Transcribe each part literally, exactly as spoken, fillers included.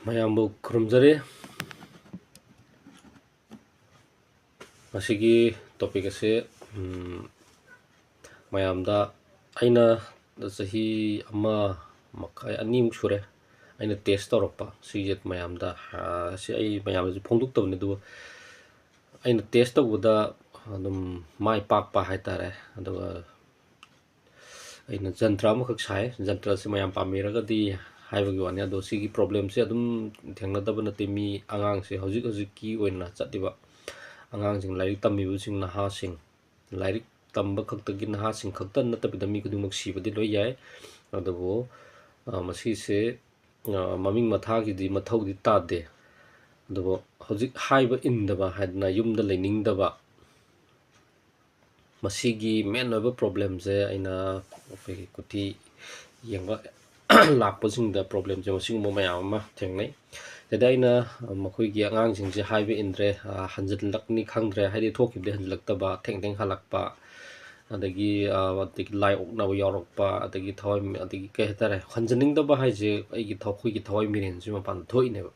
ꯃꯌꯥꯝꯕꯨ ꯈꯨꯔꯨꯝꯖꯔꯤ꯫ ꯉꯁꯤꯒꯤ topic ꯑꯁꯤ, ꯎꯝ, ꯃꯌꯥꯝꯗ ꯑꯩꯅ ꯆꯍꯤ ꯑꯃ ꯃꯈꯥꯏ, ꯑꯅꯤꯃꯨꯛ ꯁꯨꯔꯦ ꯑꯩꯅ test ꯇꯧꯔꯛꯄ꯫ ꯁꯤꯁꯦ ꯃꯌꯥꯝꯗ, ꯑ, ꯁꯤ ꯑꯩ ꯃꯌꯥꯝꯗꯁꯨ ꯐꯣꯡꯗꯣꯛꯇꯕꯅꯤ, ꯑꯗꯨꯕꯨ ꯑꯩꯅ test ꯇꯧꯕꯗ ꯑꯗꯨꯝ ꯃꯥꯏ ꯄꯥꯛꯄ ꯍꯥꯏꯇꯥꯔꯦ꯫ ꯑꯗꯨꯒ ꯑꯩꯅ ꯖꯟꯇ꯭ꯔ ꯑꯃꯈꯛ ꯁꯥꯏ꯫ ꯖꯟꯇ꯭ꯔꯁꯦ ꯃꯌꯥꯝ ꯄꯥꯝꯕꯤꯔꯒꯗꯤ ꯍꯥꯏꯕꯒꯤ ꯋꯥꯅꯤ, ꯑꯗꯣ ꯁꯤꯒꯤ problemꯁꯦ ꯑꯗꯨꯝ ꯊꯦꯡꯅꯗꯕ ꯅꯠꯇꯦ꯫ ꯃꯤ, ꯑꯉꯥꯡꯁꯦ, ꯍꯧꯖꯤꯛ ꯍꯧꯖꯤꯛꯀꯤ ꯑꯣꯏꯅ ꯆꯠꯂꯤꯕ ꯑꯉꯥꯡꯁꯤꯡ, ꯂꯥꯏꯔꯤꯛ ꯇꯝꯃꯤꯕꯁꯤꯡ, ꯅꯍꯥꯁꯤꯡ, ꯂꯥꯏꯔꯤꯛ ꯇꯝꯕ ꯈꯛꯇꯒꯤ ꯅꯍꯥꯁꯤꯡ ꯈꯛꯇ ꯅꯠꯇꯕꯤꯗ ꯃꯤ ꯈꯨꯗꯤꯡꯃꯛ ꯁꯤꯕꯗꯤ ꯂꯣꯏ ꯌꯥꯏ꯫ ꯑꯗꯨꯕꯨ, ꯑ, ꯃꯁꯤꯁꯦ, ꯑ, ꯃꯃꯤꯡ ꯃꯊꯥꯒꯤꯗꯤ ꯃꯊꯧꯗꯤ ꯇꯥꯗꯦ꯫ ꯑꯗꯨꯕꯨ ꯍꯧꯖꯤꯛ ꯍꯥꯏꯕ ꯏꯟꯗꯕ ꯍꯥꯏꯗꯅ, ꯌꯨꯝꯗ ꯂꯩꯅꯤꯡꯗꯕ, ꯃꯁꯤꯒꯤ main ꯑꯣꯏꯕ problemꯁꯦ ꯑꯩꯅ ꯑꯩꯈꯣꯏꯒꯤ ꯀꯨꯊꯤ ꯌꯦꯡꯕ ꯂꯥꯛꯄꯁꯤꯡꯗ problemꯁꯦ ꯃꯁꯤꯒꯨꯝꯕ ꯃꯌꯥꯝ ꯑꯃ ꯊꯦꯡꯅꯩ꯫ ꯁꯤꯗ ꯑꯩꯅ, ꯑ, ꯃꯈꯣꯏꯒꯤ ꯑꯉꯥꯡꯁꯤꯡꯁꯦ ꯍꯥꯏꯕ ꯏꯟꯗ꯭ꯔꯦ, ꯑ, ꯍꯟꯖꯤꯜꯂꯛꯅꯤ ꯈꯪꯗ꯭ꯔꯦ, ꯍꯥꯏꯗꯤ ꯊꯣꯛꯈꯤꯕꯗꯤ ꯍꯟꯖꯤꯜꯂꯛꯇꯕ, ꯊꯦꯡ ꯊꯦꯡ ꯍꯜꯂꯛꯄ, ꯑꯗꯒꯤ, ꯑ, ꯑꯗꯒꯤ ꯂꯥꯏ ꯑꯣꯛꯅꯕ ꯌꯥꯎꯔꯛꯄ, ꯑꯗꯒꯤ ꯊꯋꯥꯏ, ꯑꯗꯒꯤ ꯀꯩ ꯍꯥꯏꯇꯥꯔꯦ, ꯍꯟꯖꯤꯟꯅꯤꯡꯗꯕ ꯍꯥꯏꯁꯦ ꯑꯩꯒꯤ ꯊ-, ꯑꯩꯈꯣꯏꯒꯤ ꯊꯋꯥꯏ ꯃꯤꯔꯦꯟꯁꯤ ꯃꯄꯥꯟꯗ ꯊꯣꯛꯏꯅꯦꯕ꯫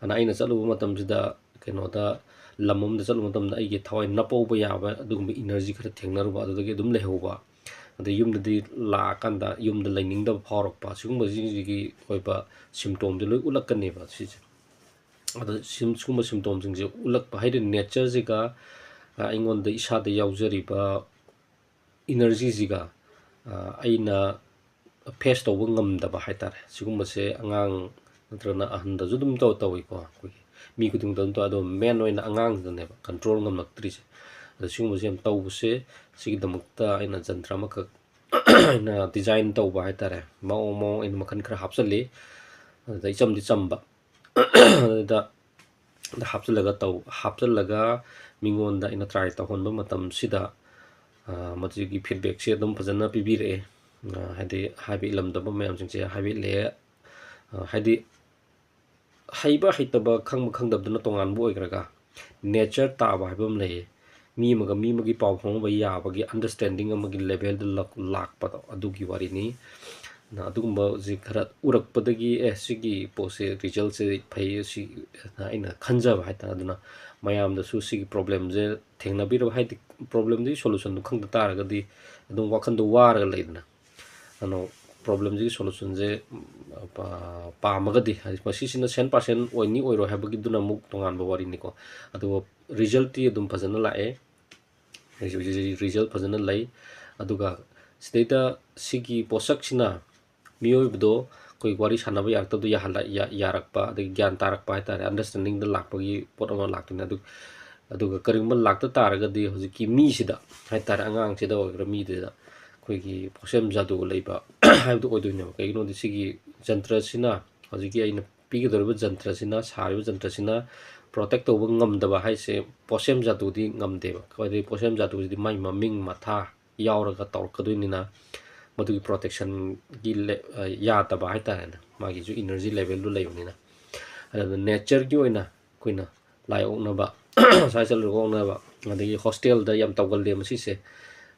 ꯑꯗꯨꯅ ꯑꯩꯅ ꯆꯠꯂꯨꯕ ꯃꯇꯝꯁꯤꯗ, ꯀꯩꯅꯣꯗ, ꯂꯝ ꯑꯃꯗ ꯆꯠꯂꯨꯕ ꯃꯇꯝꯗ ꯑꯩꯒꯤ ꯊꯋꯥꯏ ꯅꯞꯍꯧꯕ ꯌꯥꯕ ꯑꯗꯨꯒꯨꯝꯕ energy ꯈꯔ ꯊꯦꯡꯅꯔꯨꯕ, ꯑꯗꯨꯗꯒꯤ ꯑꯗꯨꯝ ꯂꯩꯍꯧꯕ, ꯑꯗꯩ ꯌꯨꯝꯗꯗꯤ ꯂꯥꯛꯑꯀꯥꯟꯗ ꯌꯨꯝꯗ ꯂꯩꯅꯤꯡꯗꯕ ꯐꯥꯎꯔꯛꯄ, ꯁꯤꯒꯨꯝꯕꯁꯤꯡꯁꯤꯒꯤ ꯑꯣꯏꯕ symptomꯁꯦ ꯂꯣꯏ ꯎꯠꯂꯛꯀꯅꯦꯕ ꯁꯤꯁꯦ꯫ ꯑꯗꯣ ꯁꯤꯝ-, ꯁꯤꯒꯨꯝꯕ symptomꯁꯤꯡꯁꯦ ꯎꯠꯂꯛꯄ ꯍꯥꯏꯗꯤ natureꯁꯤꯒ, ꯑ, ꯑꯩꯉꯣꯟꯗ ꯏꯁꯥꯗ ꯌꯥꯎꯖꯔꯤꯕ energyꯁꯤꯒ, ꯑ, ꯑꯩꯅ face ꯇꯧꯕ ꯉꯝꯗꯕ ꯍꯥꯏꯇꯥꯔꯦ꯫ ꯁꯤꯒꯨꯝꯕꯁꯦ ꯑꯉꯥꯡ ꯅꯠꯇ꯭ꯔꯒꯅ ꯑꯍꯟꯗꯁꯨ ꯑꯗꯨꯝ ꯇꯧ-, ꯇꯧꯏꯀꯣ꯫ ꯑꯩꯈꯣꯏꯒꯤ ꯃꯤ ꯈꯨꯗꯤꯡꯃꯛꯇ ꯑꯗꯨꯝ ꯇꯧꯏ, ꯑꯗꯣ main ꯑꯣꯏꯅ ꯑꯉꯥꯡꯁꯤꯗꯅꯦꯕ control ꯉꯝꯂꯛꯇ꯭ꯔꯤꯁꯦ꯫ ꯑꯗꯣ ꯁꯤꯒꯨꯝꯕꯁꯦ ꯌꯥꯝ ꯇꯧꯕꯁꯦ, ꯁꯤꯒꯤꯗꯃꯛꯇ ꯑꯩꯅ ꯖꯟꯇ꯭ꯔ ꯑꯃꯈꯛ ꯑꯩꯅ design ꯇꯧꯕ ꯍꯥꯏꯇꯥꯔꯦ꯫ ꯃꯑꯣꯡ ꯃꯑꯣꯡ ꯑꯩꯅ ꯃꯈꯜ ꯈꯔ ꯍꯥꯞꯆꯜꯂꯤ꯫ ꯑꯗꯨꯗ ꯏꯆꯝꯗꯤ ꯆꯝꯕ꯫ ꯑꯗꯨꯗ ꯍꯥꯞꯆꯤꯜꯂꯒ ꯇꯧ-, ꯍꯥꯞꯆꯤꯜꯂꯒ ꯃꯤꯉꯣꯟꯗ ꯑꯩꯅ try ꯇꯧꯍꯟꯕ ꯃꯇꯝꯁꯤꯗ, ꯑ, ꯃꯗꯨꯒꯤ feedbackꯁꯦ ꯑꯗꯨꯝ ꯐꯖꯅ ꯄꯤꯕꯤꯔꯛꯑꯦ꯫ ꯑ, ꯍꯥꯏꯗꯤ ꯍꯥꯏꯕ ꯏꯜꯂꯝꯗꯕ ꯃꯌꯥꯝꯁꯤꯡꯁꯦ ꯍꯥꯏꯕ ꯏꯜꯂꯛꯑꯦ꯫ ꯑ, ꯍꯥꯏꯗꯤ ꯍꯩꯕ ꯍꯩꯇꯕ, ꯈꯪꯕ ꯈꯪꯗꯕꯗꯨꯅ ꯇꯣꯉꯥꯟꯕ ꯑꯣꯏꯈ꯭ꯔꯒ, nature ꯇꯥꯕ ꯍꯥꯏꯕ ꯑꯃ ꯂꯩꯌꯦ꯫ ꯃꯤ ꯑꯃꯒ ꯃꯤ ꯑꯃꯒꯤ ꯄꯥꯎ ꯐꯥꯎꯅꯕ ꯌꯥꯕꯒꯤ understanding ꯑꯃꯒꯤ levelꯗ ꯂꯥꯛ-, ꯂꯥꯛꯄꯗꯣ, ꯑꯗꯨꯒꯤ ꯋꯥꯔꯤꯅꯤ꯫ ꯑꯗꯨꯒꯨꯝꯕꯁꯤ ꯈꯔ ꯎꯔꯛꯄꯗꯒꯤ, ꯑꯦ, ꯁꯤꯒꯤ ꯄꯣꯠꯁꯦ, resultꯁꯦ ꯐꯩ, ꯁꯤ ꯑꯩꯅ ꯈꯟꯖꯕ ꯍꯥꯏꯇꯥꯔꯦ꯫ ꯑꯗꯨꯅ ꯃꯌꯥꯝꯗꯁꯨ ꯁꯤꯒꯤ problemꯁꯦ ꯊꯦꯡꯅꯕꯤꯔꯕ, ꯍꯥꯏꯗꯤ problemꯗꯨꯒꯤ solutionꯗꯨ ꯈꯪꯗ ꯇꯥꯔꯒꯗꯤ ꯑꯗꯨꯝ ꯋꯥꯈꯜꯗꯣ ꯋꯥꯔꯒ ꯂꯩꯗꯅ꯫ ꯑꯗꯣ problemꯁꯤꯒꯤ solutionꯁꯦ, ꯄꯥ-, ꯄꯥꯝꯃꯒꯗꯤ, ꯍꯥꯏꯗꯤ ꯃꯁꯤꯁꯤꯅ cent percent ꯑꯣꯏꯅꯤ ꯑꯣꯏꯔꯣꯏ ꯍꯥꯏꯕꯒꯤꯗꯨꯅ ꯑꯃꯨꯛ ꯇꯣꯉꯥꯟꯕ ꯋꯥꯔꯤꯅꯤꯀꯣ꯫ ꯑꯗꯨꯒ resultꯇꯤ ꯑꯗꯨꯝ ꯐꯖꯅ ꯂꯥꯛꯑꯦ꯫ Result ꯐꯖꯅ ꯂꯩ꯫ ꯑꯗꯨꯒ ꯁꯤꯗꯩꯗ ꯁꯤꯒꯤ ꯄꯣꯠꯁꯛꯁꯤꯅ ꯃꯤꯑꯣꯏꯕꯗꯣ ꯑꯩꯈꯣꯏ ꯋꯥꯔꯤ ꯁꯥꯟꯅꯕ ꯌꯥꯔꯛꯇꯕꯗꯣ ꯌꯥꯍꯜꯂ-, ꯌꯥ-, ꯌꯥꯔꯛꯄ, ꯑꯗꯒꯤ ꯒ꯭ꯌꯥꯟ ꯇꯥꯔꯛꯄ ꯍꯥꯏꯇꯥꯔꯦ, understandingꯗ ꯂꯥꯛꯄꯒꯤ ꯄꯣꯠ ꯑꯃ ꯂꯥꯛꯇꯣꯏꯅꯦ꯫ ꯑꯗꯨ, ꯑꯗꯨꯒ ꯀꯔꯤꯒꯨꯝꯕ ꯂꯥꯛꯇ ꯇꯥꯔꯒꯗꯤ ꯍꯧꯖꯤꯛꯀꯤ ꯃꯤꯁꯤꯗ ꯍꯥꯏꯇꯥꯔꯦ, ꯑꯉꯥꯡꯁꯤꯗ ꯑꯣꯏꯒꯦꯔꯥ ꯃꯤꯗꯨꯗ ꯑꯩꯈꯣꯏꯒꯤ ꯄꯣꯠꯁꯦꯝ ꯖꯥꯗꯨ ꯂꯩꯕ ꯍꯥꯏꯕꯗꯨ ꯑꯣꯏꯗꯣꯏꯅꯦꯕ꯫ ꯀꯩꯒꯤꯅꯣꯗꯤ ꯁꯤꯒꯤ ꯖꯟꯇ꯭ꯔꯁꯤꯅ, ꯍꯧꯖꯤꯛꯀꯤ ꯑꯩꯅ ꯄꯤꯒꯗꯧꯔꯤꯕ ꯖꯟꯇ꯭ꯔꯁꯤꯅ, ꯁꯥꯔꯤꯕ ꯖꯟꯇ꯭ꯔꯁꯤꯅ protect ꯇꯧꯕ ꯉꯝꯗꯕ ꯍꯥꯏꯁꯦ ꯄꯣꯠꯁꯦꯝ ꯖꯥꯗꯨꯗꯤ ꯉꯝꯗꯦꯕ꯫ ꯀꯃꯥꯏꯅ ꯄꯣꯠꯁꯦꯝ ꯖꯥꯗꯨꯁꯤꯗꯤ ꯃꯥꯒꯤ ꯃꯃꯤꯡ ꯃꯊꯥ ꯌꯥꯎꯔꯒ ꯇꯧꯔꯛꯀꯗꯣꯏꯅꯤꯅ, ꯃꯗꯨꯒꯤ protectionꯒꯤ ꯂꯦ-, ꯑ, ꯌꯥꯗꯕ ꯍꯥꯏꯇꯥꯔꯦꯅꯦ, ꯃꯥꯒꯤꯁꯨ energy levelꯗꯨ ꯂꯩꯕꯅꯤꯅ꯫ ꯑꯗꯨꯅ natureꯒꯤ ꯑꯣꯏꯅ ꯑꯩꯈꯣꯏꯅ ꯂꯥꯏ ꯑꯣꯛꯅꯕ, ꯁꯥꯏ ꯆꯠꯂꯒ ꯑꯣꯛꯅꯕ, ꯑꯗꯒꯤ hostelꯗ ꯌꯥꯝ ꯇꯧꯒꯜꯂꯦ ꯃꯁꯤꯁꯦ꯫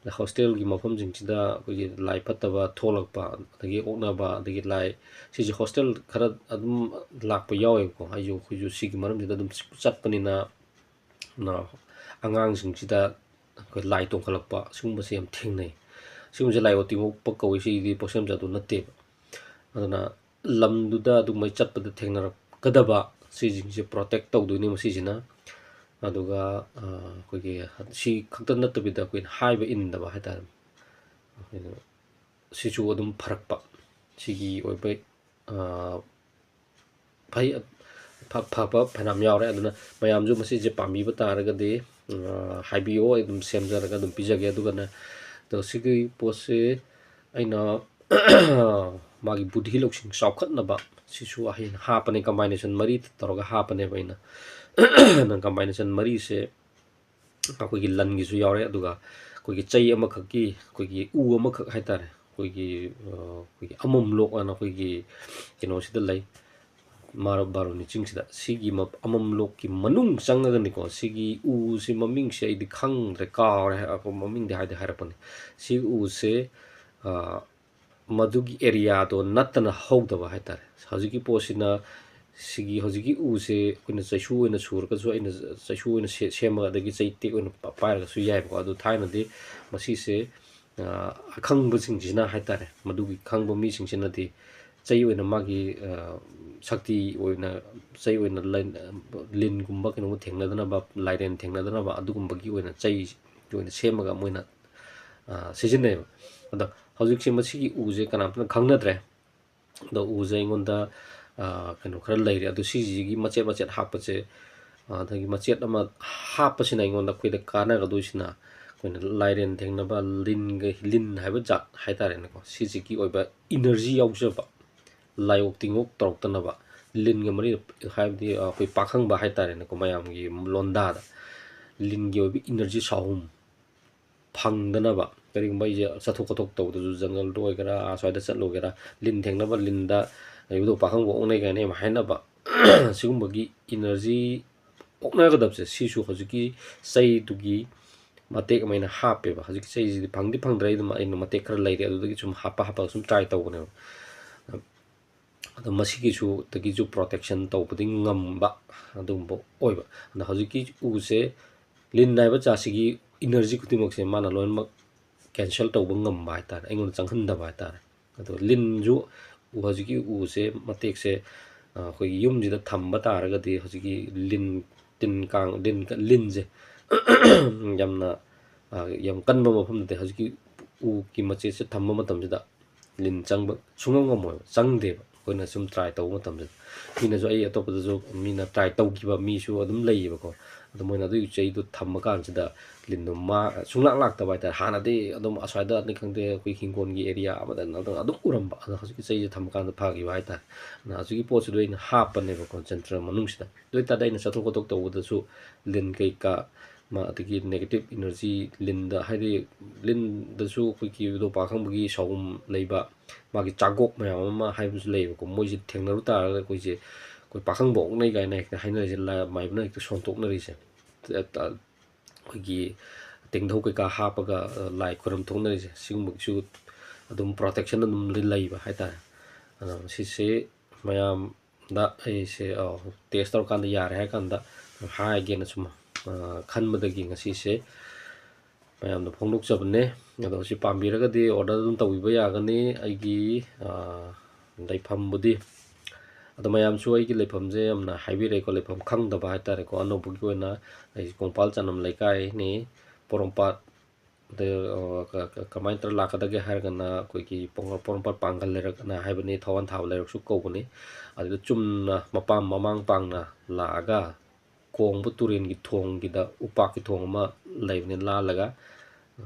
Hostelꯒꯤ ꯃꯐꯝꯁꯤꯡꯁꯤꯗ ꯑꯩꯈꯣꯏꯒꯤ ꯂꯥꯏ ꯐꯠꯇꯕ ꯊꯣꯛꯂꯛꯄ, ꯑꯗꯒꯤ ꯑꯣꯛꯅꯕ, ꯑꯗꯒꯤ ꯂꯥꯏ, ꯁꯤꯁꯦ hostel ꯈꯔ ꯑꯗꯨꯝ ꯂꯥꯛꯄ ꯌꯥꯎꯋꯦꯕꯀꯣ꯫ ꯑꯩꯁꯨ, ꯑꯩꯈꯣꯏꯁꯨ ꯁꯤꯒꯤ ꯃꯔꯝꯁꯤꯗ ꯑꯗꯨꯝ ꯆꯠꯄꯅꯤꯅ, ꯅ-, ꯑꯉꯥꯡꯁꯤꯡꯁꯤꯗ ꯑꯩꯈꯣꯏ ꯂꯥꯏ ꯇꯣꯡꯈꯠꯂꯛꯄ, ꯁꯤꯒꯨꯝꯕꯁꯦ ꯌꯥꯝ ꯊꯦꯡꯅꯩ꯫ ꯁꯤꯒꯨꯝꯕꯁꯦ ꯂꯥꯏ ꯑꯣꯇꯤ ꯑꯣꯛꯄ ꯀꯧꯏ, ꯁꯤꯗꯤ ꯄꯣꯠꯁꯦꯝ ꯖꯥꯗꯨ ꯅꯠꯇꯦꯕ꯫ ꯑꯗꯨꯅ ꯂꯝꯗꯨꯗ ꯑꯗꯨꯃꯥꯏ ꯆꯠꯄꯗ ꯊꯦꯡꯅꯔꯛꯀꯗꯕ ꯁꯤꯁꯤꯡꯁꯦ protect ꯇꯧꯗꯣꯏꯅꯤ ꯃꯁꯤꯁꯤꯅ꯫ ꯑꯗꯨꯒ, ꯑ, ꯑꯩꯈꯣꯏꯒꯤ ꯁꯤ ꯈꯛꯇ ꯅꯠꯇꯕꯤꯗ ꯑꯩꯈꯣꯏꯅ ꯍꯥꯏꯕ ꯏꯟꯗꯕ ꯍꯥꯏꯇꯥꯔꯦ, ꯑꯩꯈꯣꯏꯅ ꯁꯤꯁꯨ ꯑꯗꯨꯝ ꯐꯔꯛꯄ, ꯁꯤꯒꯤ ꯑꯣꯏꯕ, ꯑ, ꯐꯩ, ꯐ-, ꯐꯕ ꯐꯅꯌꯥꯝ ꯌꯥꯎꯔꯦ꯫ ꯑꯗꯨꯅ ꯃꯌꯥꯝꯁꯨ ꯃꯁꯤꯁꯦ ꯄꯥꯝꯕꯤꯕ ꯇꯥꯔꯒꯗꯤ, ꯑ, ꯍꯥꯏꯕꯤꯌꯣ, ꯑꯩ ꯑꯗꯨꯝ ꯁꯦꯝꯖꯔꯒ ꯑꯗꯨꯝ ꯄꯤꯖꯒꯦ꯫ ꯑꯗꯨꯒꯅꯦ, ꯑꯗꯣ ꯁꯤꯒꯤ ꯄꯣꯠꯁꯤ ꯑꯩꯅ ꯃꯥꯒꯤ ꯕꯨꯙꯤ ꯂꯧꯁꯤꯡ ꯆꯥꯎꯈꯠꯅꯕ ꯁꯤꯁꯨ ꯑꯩꯅ ꯍꯥꯞꯄꯅꯦ, combination ꯃꯔꯤ ꯇꯧꯔꯒ ꯍꯥꯞꯄꯅꯦꯕ ꯑꯩꯅ꯫ ꯅꯪ combination ꯃꯔꯤꯁꯦ ꯑꯩꯈꯣꯏꯒꯤ ꯂꯟꯒꯤꯁꯨ ꯌꯥꯎꯔꯦ, ꯑꯗꯨꯒ ꯑꯩꯈꯣꯏꯒꯤ ꯆꯩ ꯑꯃꯈꯛꯀꯤ, ꯑꯩꯈꯣꯏꯒꯤ ꯎ ꯑꯃꯈꯛ ꯍꯥꯏꯇꯥꯔꯦ, ꯑꯩꯈꯣꯏꯒꯤ, ꯑ, ꯑꯩꯈꯣꯏꯒꯤ ꯑꯃꯝ ꯂꯣꯛ ꯑꯅ ꯑꯩꯈꯣꯏꯒꯤ ꯀꯩꯅꯣꯁꯤꯗ ꯂꯩ, ꯃꯥꯔ-, ꯕꯥꯔꯨꯅꯤ ꯆꯤꯡꯁꯤꯗ꯫ ꯁꯤꯒꯤ ꯃ-, ꯑꯃꯝ ꯂꯣꯛꯀꯤ ꯃꯅꯨꯡ ꯆꯪꯉꯒꯅꯤꯀꯣ, ꯁꯤꯒꯤ ꯎꯁꯤ ꯃꯃꯤꯡꯁꯦ ꯑꯩꯗꯤ ꯈꯪꯗ꯭ꯔꯦ, ꯀꯥꯎꯔꯦ, ꯑꯩꯈꯣꯏ ꯃꯃꯤꯡꯗꯤ ꯍꯥꯏꯗꯤ ꯍꯥꯏꯔꯛꯄꯅꯤ꯫ ꯁꯤ ꯎꯁꯦ, ꯑ, ꯃꯗꯨꯒꯤ ꯑꯦꯔꯤꯌꯥꯗꯣ ꯅꯠꯇꯅ ꯍꯧꯗꯕ ꯍꯥꯏꯇꯥꯔꯦ꯫ ꯍꯧꯖꯤꯛꯀꯤ ꯄꯣꯠꯁꯤꯅ, ꯁꯤꯒꯤ ꯍꯧꯖꯤꯛꯀꯤ ꯎꯁꯦ ꯑꯩꯈꯣꯏꯅ ꯆꯩꯁꯨ ꯑꯣꯏꯅ ꯁꯨꯔꯒꯁꯨ, ꯑꯩꯅ ꯆꯩꯁꯨ ꯑꯣꯏꯅ ꯁꯦ-, ꯁꯦꯝꯃꯒ, ꯑꯗꯒꯤ ꯆꯩꯇꯦꯛ ꯑꯣꯏꯅ ꯄ-, ꯄꯥꯏꯔꯒꯁꯨ ꯌꯥꯏꯕꯀꯣ꯫ ꯑꯗꯨ ꯊꯥꯏꯅꯗꯤ ꯃꯁꯤꯁꯦ, ꯑ, ꯑꯈꯪꯕꯁꯤꯡꯁꯤꯅ ꯍꯥꯏꯇꯥꯔꯦ, ꯃꯗꯨꯒꯤ ꯈꯪꯕ ꯃꯤꯁꯤꯡꯁꯤꯅꯗꯤ ꯆꯩ ꯑꯣꯏꯅ ꯃꯥꯒꯤ, ꯑ, ꯁꯛꯇꯤ ꯑꯣꯏꯅ ꯆꯩ ꯑꯣꯏꯅ ꯂꯩ-, ꯂꯤꯟꯒꯨꯝꯕ ꯀꯩꯅꯣꯒꯨꯝꯕ ꯊꯦꯡꯅꯗꯅꯕ, ꯂꯥꯏꯔꯦꯟ ꯊꯦꯡꯅꯗꯅꯕ ꯑꯗꯨꯒꯨꯝꯕꯒꯤ ꯑꯣꯏꯅ ꯆꯩ ꯑꯣꯏꯅ ꯁꯦꯝꯃꯒ ꯃꯣꯏꯅ, ꯑ, ꯁꯤꯖꯤꯟꯅꯩꯕ꯫ ꯑꯗꯣ ꯍꯧꯖꯤꯛꯁꯦ ꯃꯁꯤꯒꯤ ꯎꯁꯦ ꯀꯅꯥꯝꯇꯅ ꯈꯪꯅꯗ꯭ꯔꯦ꯫ ꯑꯗꯣ ꯎꯁꯦ ꯑꯩꯉꯣꯟꯗ, ꯑ, ꯀꯩꯅꯣ ꯈꯔ ꯂꯩꯔꯦ꯫ ꯑꯗꯣ ꯁꯤꯁꯤꯒꯤ ꯃꯆꯦꯠ ꯃꯆꯦꯠ ꯍꯥꯞꯄꯁꯦ, ꯑ, ꯑꯗꯒꯤ ꯃꯆꯦꯠ ꯑꯃ ꯍꯥꯞꯄꯁꯤꯅ ꯑꯩꯉꯣꯟꯗ, ꯑꯩꯈꯣꯏꯗ ꯀꯥꯟꯅꯒꯗꯣꯏꯁꯤꯅ, ꯑꯩꯈꯣꯏꯅ ꯂꯥꯏꯔꯦꯟ ꯊꯦꯡꯅꯕ, ꯂꯤꯟꯒ, ꯂꯤꯟ ꯍꯥꯏꯕ ꯖꯥꯠ ꯍꯥꯏꯇꯥꯔꯦꯅꯦꯀꯣ, ꯁꯤꯁꯤꯒꯤ ꯑꯣꯏꯕ ꯏꯅꯔꯖꯤ ꯌꯥꯎꯖꯕ, ꯂꯥꯏꯑꯣꯞ ꯇꯤꯟꯑꯣꯞ ꯇꯧꯔꯛꯇꯅꯕ, ꯂꯤꯟꯒ ꯃꯔꯤ, ꯍꯥꯏꯕꯗꯤ, ꯑ, ꯑꯩꯈꯣꯏ ꯄꯥꯈꯪꯕ ꯍꯥꯏꯇꯥꯔꯦꯅꯦꯀꯣ, ꯃꯌꯥꯝꯒꯤ ꯂꯣꯟꯗꯥꯗ ꯂꯤꯟꯒꯤ ꯑꯣꯏꯕ ꯏꯅꯔꯖꯤ ꯁꯥꯍꯨꯝ ꯐꯪꯗꯅꯕ, ꯀꯔꯤꯒꯨꯝꯕ ꯑꯩꯁꯦ ꯆꯠꯊꯣꯛ ꯈꯣꯠꯊꯣꯛ ꯇꯧꯕꯗꯁꯨ, ꯖꯪꯒꯜꯗ ꯑꯣꯏꯒꯦꯔꯥ, ꯑꯁ꯭ꯋꯥꯏꯗ ꯆꯠꯂꯨꯒꯦꯔꯥ, ꯂꯤꯟ ꯊꯦꯡꯅꯕ, ꯂꯤꯟꯗ ꯌꯨꯗꯣ ꯄꯥꯈꯪꯕ ꯑꯣꯛꯅꯩ ꯀꯥꯏꯅ ꯌꯥꯝ ꯍꯥꯏꯅꯕ, ꯁꯤꯒꯨꯝꯕꯒꯤ ꯏꯅꯔꯖꯤ ꯑꯣꯛꯅꯒꯗꯕꯁꯦ, ꯁꯤꯁꯨ ꯍꯧꯖꯤꯛꯀꯤ ꯆꯩꯗꯨꯒꯤ ꯃꯇꯦꯛ ꯑꯃ ꯑꯩꯅ ꯍꯥꯞꯄꯦꯕ꯫ ꯍꯧꯖꯤꯛꯀꯤ ꯆꯩꯁꯤꯗꯤ ꯐꯪꯗꯤ ꯐꯪꯗ꯭ꯔꯦ, ꯑꯗꯨꯝ ꯑꯩꯅ ꯃꯇꯦꯛ ꯈꯔ ꯂꯩꯔꯦ, ꯑꯗꯨꯗꯒꯤ ꯁꯨꯝ ꯍꯥꯞꯄ ꯍꯥꯞꯄꯒ ꯁꯨꯝ ꯇ꯭ꯔꯥꯏ ꯇꯧꯕꯅꯦꯕ꯫ ꯑꯗꯣ ꯃꯁꯤꯒꯤꯁꯨ, ꯗꯒꯤꯁꯨ ꯄ꯭ꯔꯣꯇꯦꯛꯁꯟ ꯇꯧꯕꯗꯤ ꯉꯝꯕ ꯑꯗꯨꯒꯨꯝꯕ ꯑꯣꯏꯕ꯫ ꯑꯗꯣ ꯍꯧꯖꯤꯛꯀꯤ ꯎꯁꯦ, ꯂꯤꯟ ꯍꯥꯏꯕ ꯖꯥꯠꯁꯤꯒꯤ ꯏꯅꯔꯖꯤ ꯈꯨꯗꯤꯡꯃꯛꯁꯦ ꯃꯥꯅ ꯂꯣꯏꯅꯃꯛ ꯀꯦꯟꯁꯦꯜ ꯇꯧꯕ ꯉꯝꯕ ꯍꯥꯏꯇꯥꯔꯦ, ꯑꯩꯉꯣꯟꯗ ꯆꯪꯍꯟꯗꯕ ꯍꯥꯏꯇꯥꯔꯦ꯫ ꯑꯗꯣ ꯂꯤꯟꯁꯨ, ꯎ, ꯍꯧꯖꯤꯛꯀꯤ ꯎꯁꯦ ꯃꯇꯦꯛꯁꯦ, ꯑ, ꯑꯩꯈꯣꯏꯒꯤ ꯌꯨꯝꯁꯤꯗ ꯊꯝꯕ ꯇꯥꯔꯒꯗꯤ, ꯍꯧꯖꯤꯛꯀꯤ ꯂꯤꯟ, ꯇꯤꯟ ꯀꯥꯡ, ꯂꯤꯟ, ꯂꯤꯟꯁꯦ ꯌꯥꯝꯅ, ꯑ, ꯌꯥꯝ ꯀꯟꯕ ꯃꯐꯝꯗꯗꯤ ꯍꯧꯖꯤꯛꯀꯤ ꯎꯒꯤ ꯃꯆꯦꯠꯁꯦ ꯊꯝꯕ ꯃꯇꯝꯁꯤꯗ ꯂꯤꯟ ꯆꯪꯕ ꯁꯨꯡꯉꯝ ꯉꯝꯃꯣꯏꯕ, ꯆꯪꯗꯦꯕ꯫ ꯑꯩꯈꯣꯏꯅ ꯁꯨꯝ ꯇ꯭ꯔꯥꯏ ꯇꯧꯕ ꯃꯇꯝꯗ, ꯃꯤꯅꯁꯨ, ꯑꯩ ꯑꯇꯣꯞꯄꯗꯁꯨ ꯃꯤꯅ ꯇ꯭ꯔꯥꯏ ꯇꯧꯈꯤꯕ ꯃꯤꯁꯨ ꯑꯗꯨꯝ ꯂꯩꯌꯦꯕꯀꯣ꯫ ꯑꯗꯣ ꯃꯣꯏꯅ ꯑꯗꯨꯒꯤ ꯆꯩꯗꯣ ꯊꯝꯕ ꯀꯥꯟꯁꯤꯗ ꯂꯤꯟꯗꯣ ꯃꯥ ꯁꯨꯡꯂꯥꯛ ꯂꯥꯛꯇꯕ ꯍꯥꯏꯇꯥꯔꯦ꯫ ꯍꯥꯟꯅꯗꯤ ꯑꯗꯨꯝ ꯑꯁ꯭ꯋꯥꯏꯗꯅꯤ ꯈꯪꯗꯦ, ꯑꯩꯈꯣꯏ ꯍꯤꯡꯒꯣꯜꯒꯤ ꯑꯦꯔꯤꯌꯥ ꯑꯃꯗ ꯅꯠꯇꯅ ꯑꯗꯨꯝ ꯎꯔꯝꯕ꯫ ꯑꯗꯣ ꯍꯧꯖꯤꯛꯀꯤ ꯆꯩꯁꯦ ꯊꯝꯕ ꯀꯥꯟꯗ ꯐꯈꯤꯕ ꯍꯥꯏꯇꯥꯔꯦ꯫ ꯑꯗꯨꯅ ꯍꯧꯖꯤꯛꯀꯤ ꯄꯣꯠꯁꯤꯗ ꯑꯩꯅ ꯍꯥꯞꯄꯅꯦꯕꯀꯣ, ꯖꯟꯇ꯭ꯔ ꯃꯅꯨꯡꯁꯤꯗ꯫ ꯑꯗꯨ ꯑꯣꯏꯇꯥꯔꯗꯤ ꯑꯩꯅ ꯆꯠꯊꯣꯛ ꯈꯣꯠꯇꯣꯛ ꯇꯧꯕꯗꯁꯨ ꯂꯤꯟ ꯀꯩꯀꯥ, ꯃꯥ, ꯑꯗꯒꯤ ꯅꯦꯒꯦꯇꯤꯞ ꯏꯅꯔꯖꯤ, ꯂꯤꯟꯗ, ꯍꯥꯏꯗꯤ ꯂꯤꯟꯗꯁꯨ ꯑꯩꯈꯣꯏꯒꯤ ꯌꯨꯗꯣ ꯄꯥꯈꯪꯕꯒꯤ ꯁꯥꯎꯍꯨꯝ ꯂꯩꯕ, ꯃꯥꯒꯤ ꯆꯥꯒꯣꯛ ꯃꯌꯥꯝ ꯑꯃ ꯍꯥꯏꯕꯁꯨ ꯂꯩꯌꯦꯕꯀꯣ꯫ ꯃꯣꯏꯁꯦ ꯊꯦꯡꯅꯔꯨ ꯇꯥꯔꯒꯗꯤ ꯑꯩꯈꯣꯏꯁꯦ, ꯑꯩꯈꯣꯏ ꯄꯥꯈꯪꯕ ꯑꯣꯛꯅꯩ ꯀꯥꯏꯅ ꯍꯦꯛꯇ ꯍꯥꯏꯅꯔꯤꯁꯦ, ꯂꯥ-, ꯃꯥꯏꯕꯅ ꯍꯦꯛꯇ ꯁꯣꯟꯇꯣꯛꯅꯔꯤꯁꯦ꯫ ꯑꯩꯈꯣꯏꯒꯤ ꯇꯦꯡꯙꯧ ꯀꯩꯀꯥ ꯍꯥꯞꯄꯒ, ꯑ, ꯂꯥꯏ ꯈꯨꯔꯨꯝ ꯊꯣꯛꯅꯔꯤꯁꯦ, ꯁꯤꯒꯨꯝꯕꯒꯤꯁꯨ ꯑꯗꯨꯝ protection ꯑꯗꯨꯝ ꯂꯩꯕ ꯍꯥꯏꯇꯥꯔꯦ꯫ ꯑꯗꯣ ꯁꯤꯁꯦ ꯃꯌꯥꯝꯗ ꯑꯩꯁꯦ, ꯑ, test ꯇꯧꯔꯀꯥꯟꯗ ꯌꯥꯔꯦ ꯍꯥꯏ ꯀꯥꯟꯗ ꯍꯥꯏꯒꯦꯅ ꯁꯨꯝ, ꯑ, ꯈꯟꯕꯗꯒꯤ ꯉꯁꯤꯁꯦ ꯃꯌꯥꯝꯗ ꯐꯣꯡꯗꯣꯛꯆꯕꯅꯦ꯫ ꯑꯗꯣ ꯁꯤ ꯄꯥꯝꯕꯤꯔꯒꯗꯤ order ꯑꯗꯨꯝ ꯇꯧꯕꯤꯕ ꯌꯥꯒꯅꯤ꯫ ꯑꯩꯒꯤ, ꯑ, ꯂꯩꯐꯝꯕꯨꯗꯤ, ꯑꯗꯣ ꯃꯌꯥꯝꯁꯨ ꯑꯩꯒꯤ ꯂꯩꯐꯝꯁꯦ ꯌꯥꯝꯅ ꯍꯥꯏꯕꯤꯔꯛꯑꯦꯀꯣ, ꯂꯩꯐꯝ ꯈꯪꯗꯕ ꯍꯥꯏꯇꯥꯔꯦꯀꯣ꯫ ꯑꯅꯧꯕꯒꯤ ꯑꯣꯏꯅ ꯑꯩ ꯀꯣꯡꯄꯥꯜ ꯆꯅꯝ ꯂꯩꯀꯥꯏꯅꯤ, ꯄꯣꯔꯣꯝꯄꯥꯠ꯫ ꯑꯗ, ꯑ, ꯀ-, ꯀ-, ꯀꯃꯥꯏꯅ ꯇꯧꯔ ꯂꯥꯛꯀꯗꯒꯦ ꯍꯥꯏꯔꯒꯅ ꯑꯩꯈꯣꯏꯒꯤ ꯄꯣꯔꯣꯝ-, ꯄꯣꯔꯣꯝꯄꯥꯠ ꯄꯥꯡꯒꯜ ꯂꯩꯔꯛ ꯑꯅ ꯍꯥꯏꯕꯅꯤ, ꯊꯋꯥꯟ ꯊꯥꯕ ꯂꯩꯔꯛꯁꯨ ꯀꯧꯕꯅꯤ꯫ ꯑꯗꯨꯗ ꯆꯨꯝꯅ ꯃꯄꯥꯝ ꯃꯃꯥꯡ ꯄꯥꯡꯅ ꯂꯥꯛꯑꯒ ꯀꯣꯡꯕ ꯇꯨꯔꯦꯜꯒꯤ ꯊꯣꯡꯒꯤꯗ, ꯎꯄꯥꯛꯀꯤ ꯊꯣꯡ ꯑꯃ ꯂꯩꯕꯅꯤ ꯂꯥꯜꯂꯒ, ꯑ,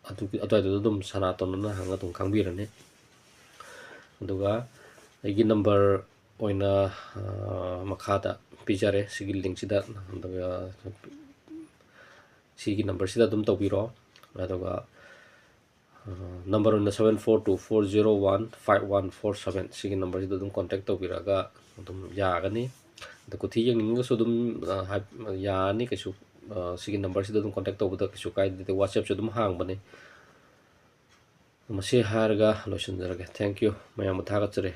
ꯑꯗꯨꯒꯤ ꯑꯗꯨꯋꯥꯏꯗꯨꯗ ꯑꯗꯨꯝ ꯁꯅꯥꯇꯣꯟ ꯑꯅ ꯍꯪꯉ ꯑꯗꯨꯝ ꯈꯪꯕꯤꯔꯅꯤ꯫ ꯑꯗꯨꯒ ꯑꯩꯒꯤ number ꯑꯣꯏꯅ, ꯑ, ꯃꯈꯥꯗ ꯄꯤꯖꯔꯦ, ꯁꯤꯒꯤ link ꯁꯤꯗ꯫ ꯑꯗꯨꯒ ꯁꯤꯒꯤ number ꯁꯤꯗ ꯑꯗꯨꯝ ꯇꯧꯕꯤꯔꯣ꯫ ꯑꯗꯨꯒ, ꯑ, number ꯑꯣꯏꯅ seven four two four zero one five one four seven, ꯁꯤꯒꯤ number ꯁꯤꯗ ꯑꯗꯨꯝ contact ꯇꯧꯕꯤꯔꯛꯑꯒ ꯑꯗꯨꯝ ꯌꯥꯒꯅꯤ꯫ ꯑꯗ ꯀꯨꯊꯤ ꯌꯦꯡꯅꯤꯡꯉꯒꯁꯨ ꯑꯗꯨꯝ, ꯑ, ꯍꯥꯏ-, ꯌꯥꯔꯅꯤ ꯀꯩꯁꯨ꯫ ꯑ, ꯁꯤꯒꯤ number ꯁꯤꯗ ꯑꯗꯨꯝ contact ꯇꯧꯕꯗ ꯀꯩꯁꯨ ꯀꯥꯏꯗꯦ꯫ WhatsApp ꯁꯨ ꯑꯗꯨꯝ ꯍꯥꯡꯕꯅꯤ꯫ ꯃꯁꯤ ꯍꯥꯏꯔꯒ ꯂꯣꯏꯁꯤꯟꯖꯔꯒꯦ꯫ Thank you꯫ ꯃꯌꯥꯝꯕꯨ ꯊꯥꯒꯠꯆꯔꯤ꯫